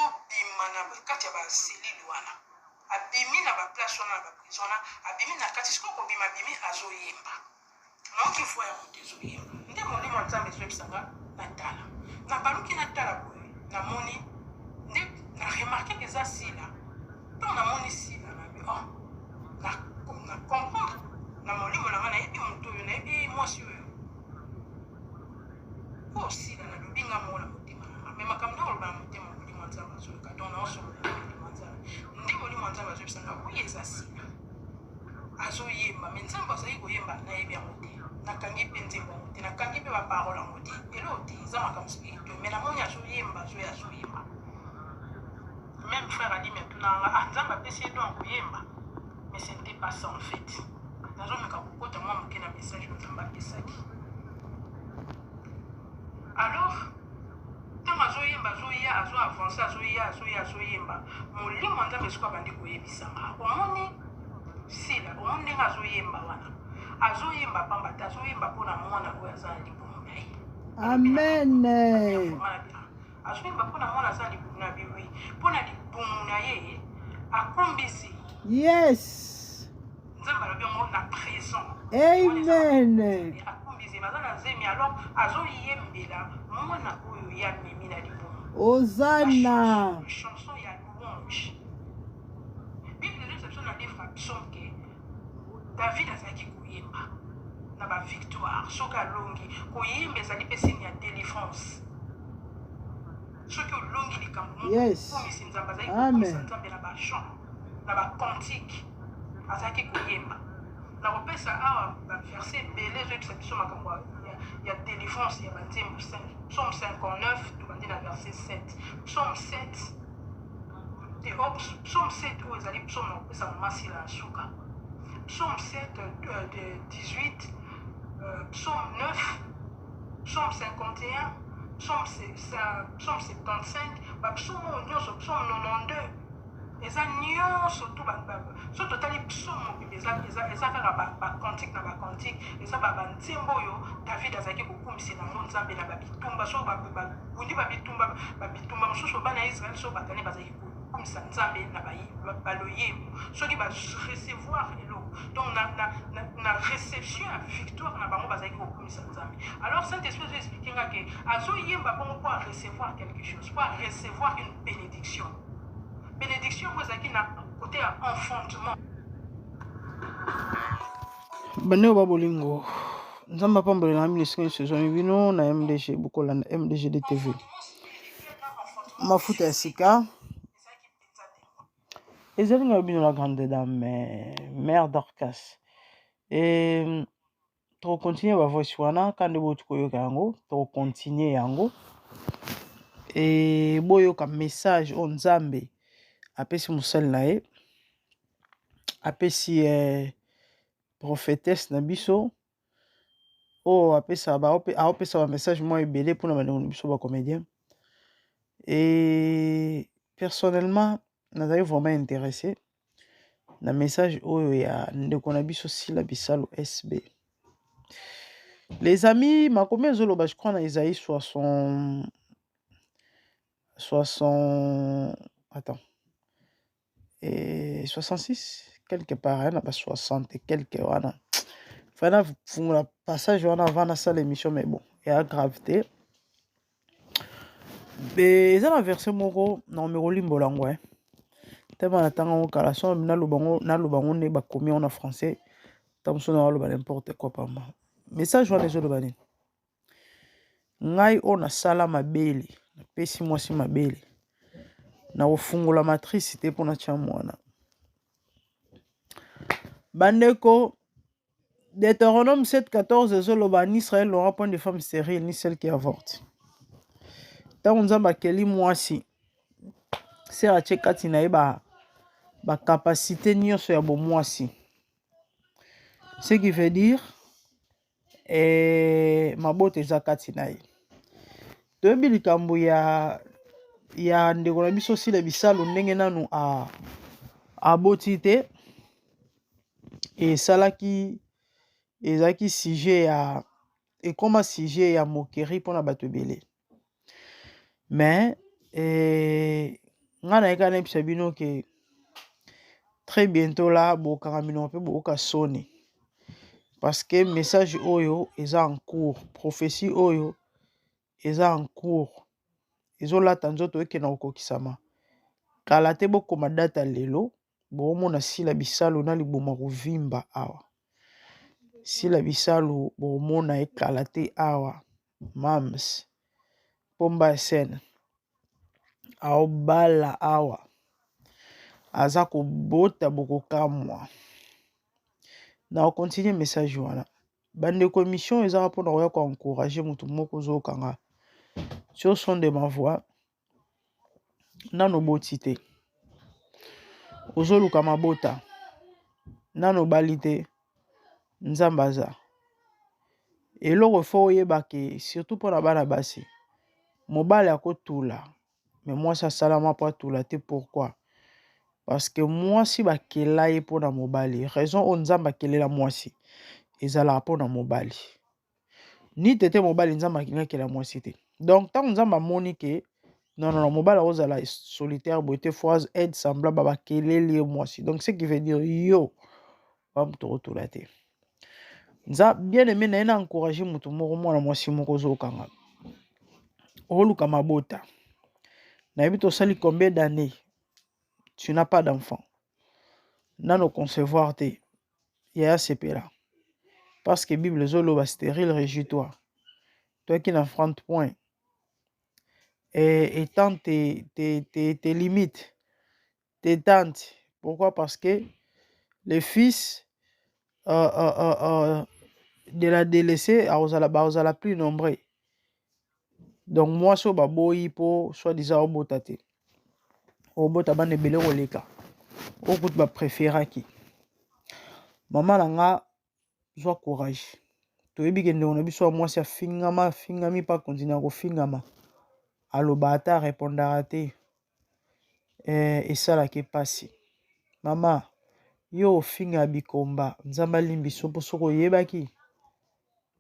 Azobima na kati ya ba cellule wana, abimi na ba place wana, na ba prison wana, abimi na kati. Sikoyo kobima, abimi, azoyemba. Nayoki voix ya moto ezoyemba, nde molimo ya Nzambe ezoyebisa nga natala. Nabaluki, natala boye, namoni nde na remarque ke eza Sila. Ntango namoni Sila, nabi oh, na, na comprendre na molimo na nga, nayebi moto oyo, nayebi mwasi oyo. Oyo Sila, nalobi nga moko na motema na nga, mais makambo nakoloba na motema, molimo ya Nzambe azoyoka. Donc naosolola na molimo ya Nzambe, nde molimo ya Nzambe azoyebisa nga: oui, eza Sila, azoyemba. Mais nzembo azali koyemba, nayebi yango te, nakangi mpe nzembo yango te, nakangi mpe baparole yango te, eloko te, eza makambo spirituel. Mais namoni azoyemba, azoya, azoyemba. Même frère Alimi atunaka nga: ah, Nzambe apesi ye don ya koyemba. Mais ce n'était pas ça en fait. Nazomeka kokota mwa moke na message oyo Nzambe apesaki. Alors ntango azoyemba, azoya, azo avance, azoya, azoya, azoyemba, molimo ya Nzambe sikoyo abandi koyebisa nga: omoni Sila, omoni ndenge azoyemba wana, azoyemba pamba te, azoyemba mpona mwana oyo aza na libumu na ye. Amen. Azoyemba mpona mwana aza libumu na biwi, mpona libumu na ye akumbisi. Nzambe alobi yango na présent. Amen. Akumbisi, aza na zemi, alors azoyembela mwana oyo ye amemi na libumu. Ozana. Chanson ya louange. Bible ezoyebisa biso na livre ya Psaume ke David azalaki koyemba na bavictoire soki alongi. Koyemba ezali mpe signe ya délivrance. Soki olongi likambo moko, okumisi Nzambe. Azalaki kokumisa Nzambe na bachant, na bacantique, azalaki koyemba. Nakopesa awa baverset ebele ezoyebisa biso makambo ya délivrance ya banzembo. Psaume 59, tobandi na verset 7, psaume 7 te, oh, psaume 7 oyo ezali psaume na kopesa mama Sila na suka. Psaume 7, de 18, psaume 9, psaume 51, psaume 75, bapsaume oyo nyonso, psaume 92, eza nyonso tu. So totali psaume mobimba, eza kaka bacantique na bacantique, eza banzembo oyo David azalaki kokumisela yango Nzambe na babitumba. So babundi babitumba, babitumba mosusu, bana ya Israel so batani, bazalaki kokumisa Nzambe na baloyembo soki barecevoir eloko. Donc na réception ya victoire na bango, bazalaki kokumisa Nzambe. Alors Saint Esprit azo explique nga ke azoyemba bongo mpo arecevoir quelque chose, mpo arecevoir une bénédiction. Bénédiction yango ezalaki na côté ya enfantement. Bandeko ba bolingo, Nzambe apambolela bino esika nyonso ezwami bino na MDG. Bokolanda MDG DTV, mafuta ya sika ezali ngai bino, la grande dame mère Dorcas. E tokocontinue bavoice wana ka nde boti koyoka yango, tokocontinue yango. E boyoka message oyo Nzambe apesi mosali na ye, apesi prophétesse na biso oyo apesa, aopesa bamessage mwa ebele mpona bandeko na biso bacomédien. E personnellement nazali vraiment intéressé na message oyo ya ndeko na biso Sila Bisalo SB. Les amis, makomi ezoloba, je crois na Isaïe 60, 60, attends, et 66 quelque part, na ba 60 et quelque wana. Fana fungola passage wana avant nasala émission, mais bon, eya grave te. Eza na verset moko na omekolimbola yango tema na ntango yango kala. So naloba yango nde bakomi yango na français, ntango mosusu na baloba n'importe quoi pamba. Message wana ezoloba nini? Ngai oyo nasala mabele, napesi mwasi mabele, na kofungola matrice te mpo natya mwana. Bandeko, Deutéronome 7:14 ezoloba: en Israël n'aura point de femme stérile ni celle qui avorte. Ntango Nzambe akeli mwasi, se atie kati na ye bacapacité nyonso ya bomwasi, ce qui veut dire mabota eza kati na ye. Toyebi likambo ya ndeko na biso Sila Bisalo, ndenge nanu aboti te, esalaki, ezalaki sujet ya, ekóma sujet ya moquerie mpona bato ebele. Mais Nga na yeka nayebisa bino ke très bientôt là bokanga minoko mpe boyoka soni parce que message oyo eza en cours, prophétie oyo eza en cours, ezolata nzoto ekenda kokokisama kala te. Bokoma data lelo, bokomona Sila Bisalu na liboma kovimba awa. Sila Bisalu bokomona ye kala te awa. Mams pomba ya scène aobala awa, aza kobota, bokokamwa. Na okontinue message wana, bandeko. Émission ezaka mpona koya koencourage motu moko ozokanga sur son de ma voix. Nano oboti te, ozoluka mabota, nano obali te, Nzambe aza eloko. Fo oyeba ke surtout mpona bana basi, mobali akotula, me mwasi asalama mpo atula te. Pourquoi? Parce que mwasi bakela ye mpona mobali. Raison oyo Nzambe akelela mwasi ezalaka mpona mobali. Ni tete mobali, Nzambe alingi akela mwasi te. Donc ntango Nzambe amoni ke non, non, non, mobali akozala solitaire boye te, fo aide semblable, bakeleli ye mwasi. Donc ce qui veut dire yo bamoto okotula te. Nza bien aimé na ye na encourage moto moko, mwana mwasi moko ozokanga, oluka mabota. Nayebi tosali combien d'années, tu n'as pas d'enfant, nano concevoir te. Yaya, sepela, parce que Bible ezoloba: "Stérile, réjouis-toi, toi qui n'enfantes point, et étends tes limites, tes tentes." Pourquoi? Parce que les fils de la délaissée bazala plus nombreux. Donc mwasi oyo baboyi mpo soi-disant obota te, obota bana ebele koleka oyo kutu bapréféraki. Mama na nga, zwa courage. Toyebi ke ndeko na biso ya mwasi afingama, afingami mpe akontinue kofingama, aloba ata arépondaka te. Esalaka mpasi. Mama, yo ofinga bikomba, Nzambe alimbi so, mpo soki oyebaki,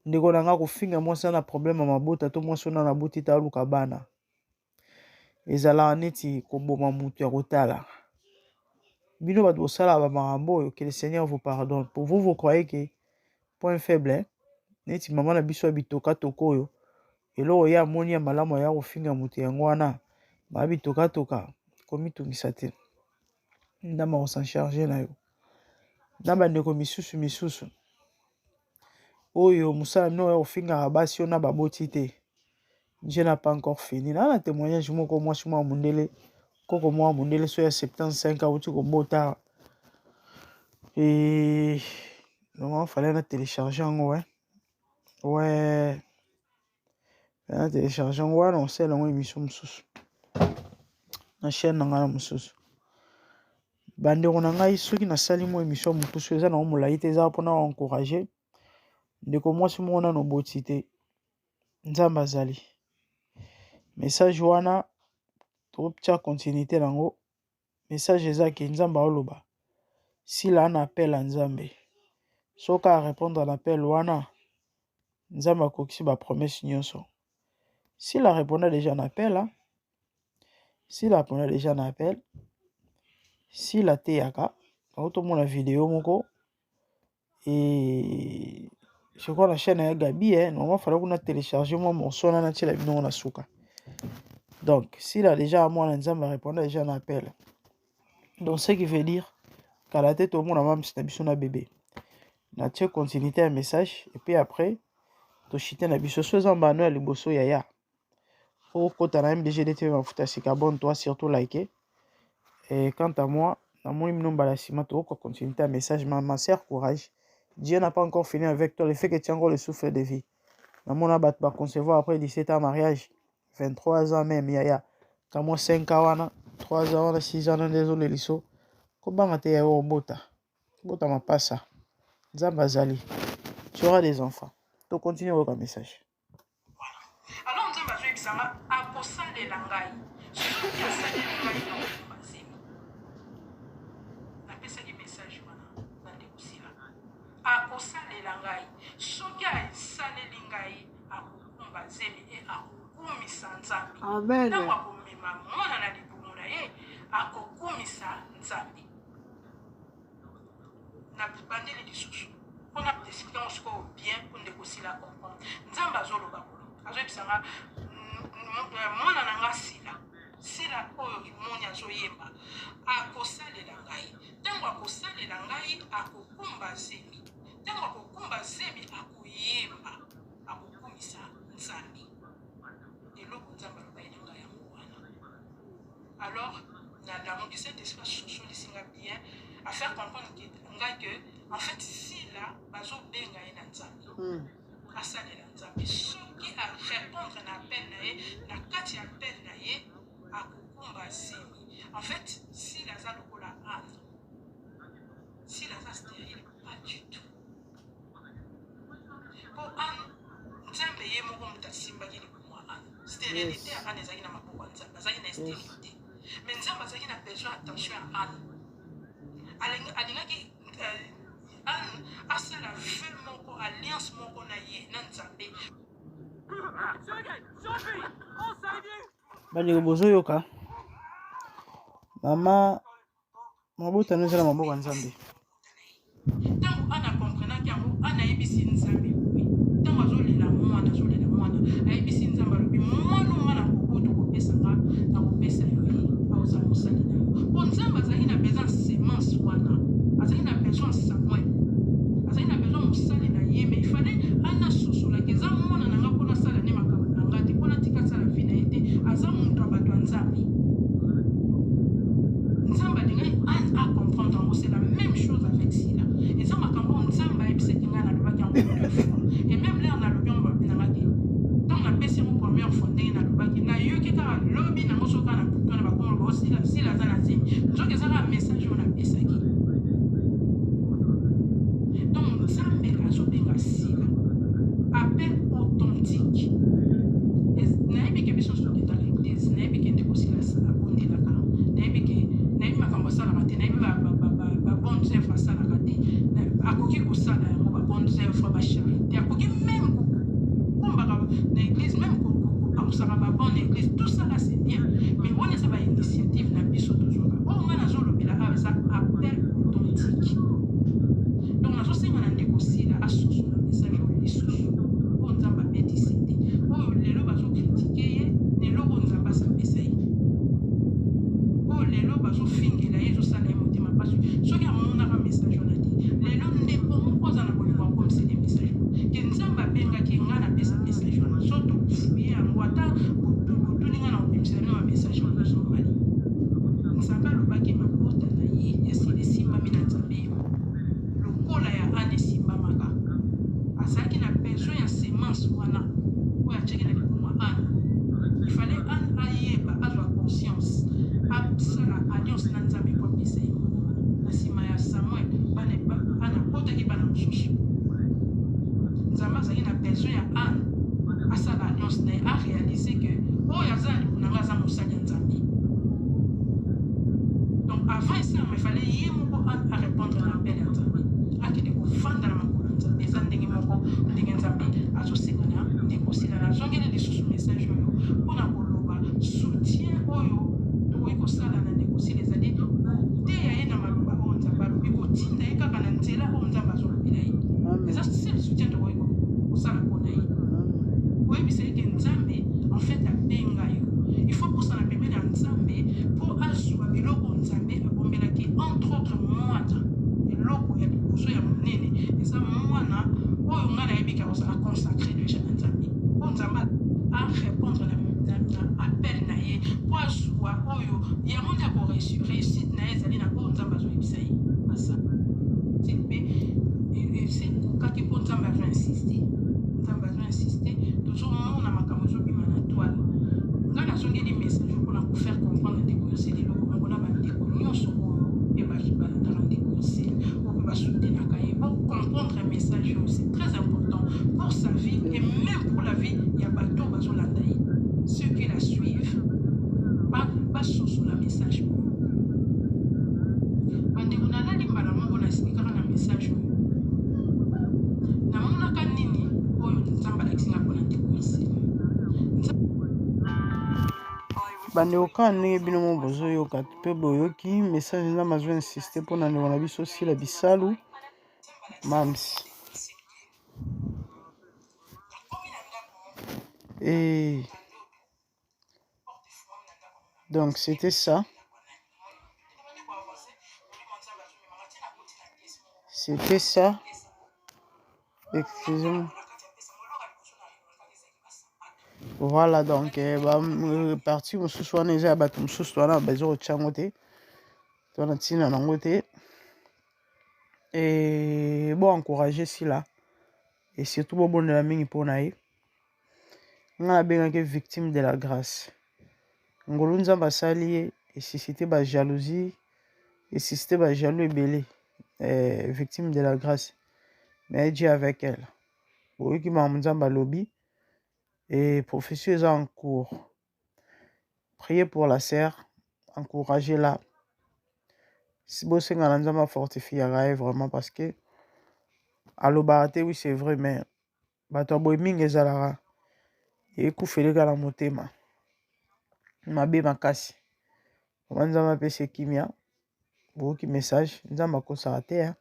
ndeko na nga, kofinga mwasi na problème ya mabota to mwasi oyo nano aboti te, aluka bana, ezalaka neti koboma motu ya kotala. Bino bato bosalaka bamakambo oyo, que le Seigneur vous pardonne. Pour vous, vous croyez que point faible, hein? Neti mama na biso ya bitokatoka oyo, eloko ye amoni ya malamu aya kofinga moto yango wana. Maa bitokatoka, komitungisa te, Nzambe akosan charge na yo na bandeko misusu misusu oyo mosala bino oya kofingaka basi oyo na baboti te. Je n'ai pas encore fini na témoignage moko. Mwasi mwa mondele, koko mwa mondele so ya 75, awuti kobota. E normalement fallait na télécharge yango. Ouais, na télécharge yango wana, osala yango émission mosusu na chaîne na ngai na mosusu. Bandeko na ngai, soki nasali mwa émission mosusu, eza nango molai te, eza mpona encourage ndeko mwasi moko nano oboti te. Nzambe azali. Message wana totia continuité nango. Message eza ke Nzambe aoloba sila ana appel ya Nzambe. Soki arépondre na appel wana, Nzambe akokisi bapromesse nyonso. Sila répondra déjà na appel, hein? Sila répondra déjà na appel. Sila ateyaka, automona video moko et je crois na chaîne ya Gabi, eh, normalement fallait kuna télécharger mwa morceau wana, natiela bino na suka. Donc sila déjà mwana Nzambe, arépondre déjà na appel. Donc ce qui veut dire kala te tomona mamisi na biso na bébé. Natie continuité ya message et puis après toshite na biso. So eza mbano ya liboso, yaya, okota na MDGD TV mafuta ya sika, abonne toi surtout, like. Et quant à moi, namoni bino mbala nsima, tokoka continuité ya message. Ma sœur, courage, Dieu n'a pas encore fini avec toi. Le fait que tu as encore le souffle de vie, namona bato baconcevoir après 17 ans mariage, 23 ans même. Yaya, kamwa 5 ans wana, 3 ans wana, 6 ans wana nde ezoleliso. Kobanga te yaya, obota, bota mapasa. Nzambe azali, tu auras des enfants. Tocontinue koyoka message. Alors Nzambe azoyebisanga akosalela ngai. Soki asaleli ngai na kokumba zemi, napesaki message wana na ndeko Sila, akosalela ngai. Soki asaleli ngai, akokumba zemi e akokumisa Nzambe. Amen. Ntango akomema mwana na libumu na ye. Akokumisa Nzambe. Na bandeli lisusu mpona explike yango sikoyo bien mpo ndeko Sila comprendre. Nzambe azoloba boye, azoyebisa nga mwana na nga Sila, Sila oyo imoni azoyemba, akosalela ngai. Ntango akosalela ngai, akokumba zemi. Ntango akokumba zemi, akoyemba, akokumisa Nzambe. Eloko Nzambe alobaki na ngai yango wana. Alors nalamuki, Saint Esprit asosolisi nga bien, à faire comprendre que ngai que en fait Sila bazobenga ye na Nzambe, asalela Nzambe. Soki arépondre na appel na ye, na kati ya appel na ye akokumba zemi. En fait Sila aza lokola Anne. Sila aza stérile? Pas du tout, mpo Anne, Nzambe ye moko moto asimbaki libumu ya Anne. Stérilité ya Anne ezalaki na maboko ya Nzambe. Azalaki na stérilité, mais Nzambe azalaki na besoin attention ya Anne. Alingaki Anne asala vœu moko, alliance moko na ye na Nzambe. Bandeko, bozoyoka mama, mabota eza na maboko ya Nzambe. Ntango Ana comprenaki yango, Ana ayebisi Nzambe boye. Ntango azolela mwana, azolela mwana, ayebisi Nzambe, alobi: "Mwana nga na koboto kopesa nga, nakopesa yo ye, aoza mosali na yo." Mpo Nzambe azalaki na besoin semence wana, azalaki na besoin Samuel, azalaki na besoin mosali na ye. Mais il fallait Ana sosolaki: eza mwana na nga mpo nasala nde makambo na nga te, mpo natika asala vie na ye te. Aza moto ya bato ya Nzambe. Nzambe alingaki acomprendre yango. C'est la même chose avec Sila. Eza makambo oyo Nzambe ayebisaki ngai. Nalobaki yango deux fois, et même l'heure nalobi yango, balobi na nga te. Ntango napesi yango première fois, ndenge nalobaki, nayoki kaka lobi nango, soki kaka na butu wana bakomoloba o Sila, Sila aza na zemi. Nzoki eza kaka message oyo napesaki. Donc Nzambe azobenga Sila, appel authentique. Nayebi ke biso tokendaka église, nayebi ke ndeko Sila abondelaka, nayebi ke nayebi makambo asalaka te, nayebi babonnes œuvre asalaka te. Akoki kosala yango, babonnes œuvre, bacharité, akoki même kokumbaka na église, même kopamusaka babonne église. Tout ça là, c'est bien, mais wana eza bainitiative na biso tozwaka. Oyo ngai nazolobela awa eza appel authentique. Donc nazosenga na ndeko Sila asosola message oyo lisusu, oyo Nzambe abetisi te, oyo lelo bazocritiquer ye na eloko Nzambe asapesa ye, oyo lelo bazofingela ye, ezosala ye motema mpasi. Soki amonaka message wana te, lelo ndeko moko aza na bolingo akomisele message ke Nzambe abengaki ngai napesa message wana. So tofuye yango, ata botuni ngai na kobimisela bino bamessage wana ezobali. Nzambe alobaki mabota na ye ya Sila esimbami na Nzambe ye moko lokola ya Anne esimbamaka. Azalaki na besoin ya semence wana oyo atiaki na libumu ya Anne. Il fallait Anne ayeba, azwa conscience, asala alliance na Nzambe po apesa ye mwana wana. Na nsima ya Samuel, bana Anne abotaki bana mosusu. Nzambe azalaki na besoin ya Anne asala alliance na ye, aréalise ke oyo aza na libumu na ngai aza mosali ya Nzambe. Donc avant esalama, efale ye moko Anne arépondre na appel ya Nzambe, akende kofanda na makolo ya Nzambe. Eza ndenge moko ndenge Nzambe azosenga na ndeko Sila. Nazongeli lisusu message oyo mpona koloba soutien oyo tokoki kosala na ndeko Sila ezali koteya ye na maloba oyo Nzambe alobi, kotinda ye kaka na nzela oyo Nzambe azolobela ye. Eza seul soutien tokoki kosala mpona ye, koyebisa ye ke Nzambe en fait abenga yo, il faut kosala pembeni ya Nzambe mpo azwa biloko Nzambe abombelaki, entre autres mwana. Eloko ya liboso ya monene eza mwana oyo ngai nayebi ke akozala consacré déjà na Nzambe, mpo Nzambe arépondre na appel na ye, mpo azwa oyo yango nde akoréussir. Réussite na ye ezali na oyo Nzambe azoyebisa ye asala. Mpe esekokaki mpo Nzambe azo insiste, Nzambe azo insiste. Tozomona makambo ezobima na toile. Bandeko, kaka ndenge bino moko bozoyoka mpe boyoki message, Nzambe azo insiste mpona ndeko na biso Sila Bisalu Mams. Et donc c'était ça. C'était ça. Excusez-moi. Voilà, donc eh, ba partie mosusu wana eza ya bato mosusu wana baza kotya yango te, to na ntina nango te. E bo encourage Sila et surtout bobondela mingi mpo na ye. Nga nabengaki victime de la grâce. Ngolu Nzambe asali ye esuscite ba jalousie, esuscite ba jaloux ebele. Eh, victime de la grâce, mais Dieu avec elle. Boyoki makambo Nzambe alobi et prophétie eza en cours. Priez pour la sœur, encouragez-la. Si bosenga na Nzambe afortifiaka ye vraiment, parce que alobaka te, oui, c'est vrai, mais bato ya boye mingi ezalaka ekufeleka na motema mabe makasi. Mama, Nzambe apesa kimia. Boyoki message, Nzambe akosaka te, hein?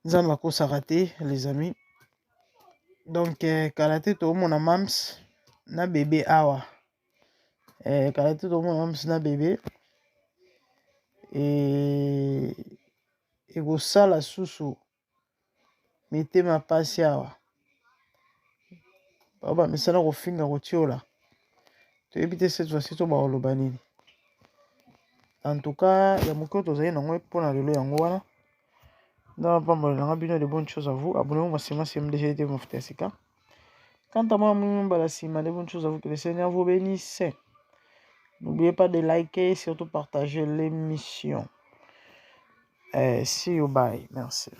Nzambe akosaka te, les amis. Donc kala te toomona Mams na bebe awa. Kala te toomona Mams na bebe e ekosala susu mitema pasi awa. Bao bamesana kofinga, kotiola, toyebi te cette fois-ci to bakoloba nini. En tout cas, ya moke oyo tozali nango mpona lelo yango wana. Nzambe apambolelanga bino, de bonnes choses à vous. Abonnez-vous massivement si déjà été mafuta ya sika. Quant à moi, mbala nsima, de bonnes choses à vous, que le Seigneur vous bénisse. N'oubliez pas de liker et surtout partager l'émission. See you, bye, merci.